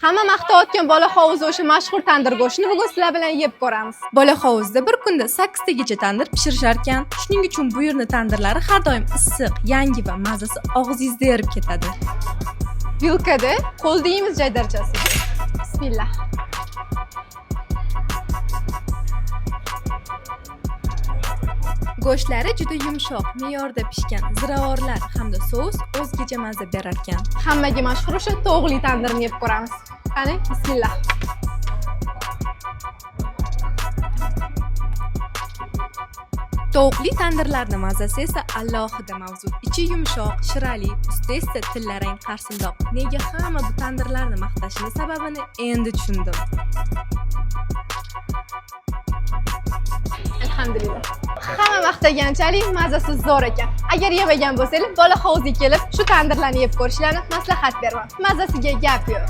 Hamma maqtayotgan Bola hovuzi o'sha mashhur tandir go'shtini bugun sizlar bilan yeb ko'ramiz. Bola hovuzda bir kunda 8 tagacha tandir pishirishar ekan. Shuning uchun bu yerni tandirlari har doim issiq, yangi va mazasi og'zingizda erib ketadi. Vilkada qo'lda yeymiz jaydarchasi. Bismillah. Go'shtlari juda yumshoq, me'yorda pishgan, ziravorlar hamda sous o'zgacha maza berar ekan. Hammaga mashhur o'sha tovuqli tandirni yeb ko'ramiz. Qani, bismillah. Tovuqli tandirlarni mazasi esa alohida mavzu. Ichi yumshoq, shirali, usti esa tillarang qarsildoq. Nega hamma bu tandirlarni maqtashini sababini endi tushundim. Alhamdulillah. Hamma maqtaganchalik mazasi zo'r ekan. Agar yemagan bo'lsangiz, Bola hovuzga kelib shu tandirlarni yeb ko'rishlarni maslahat beraman. Mazasiga gap yo'q.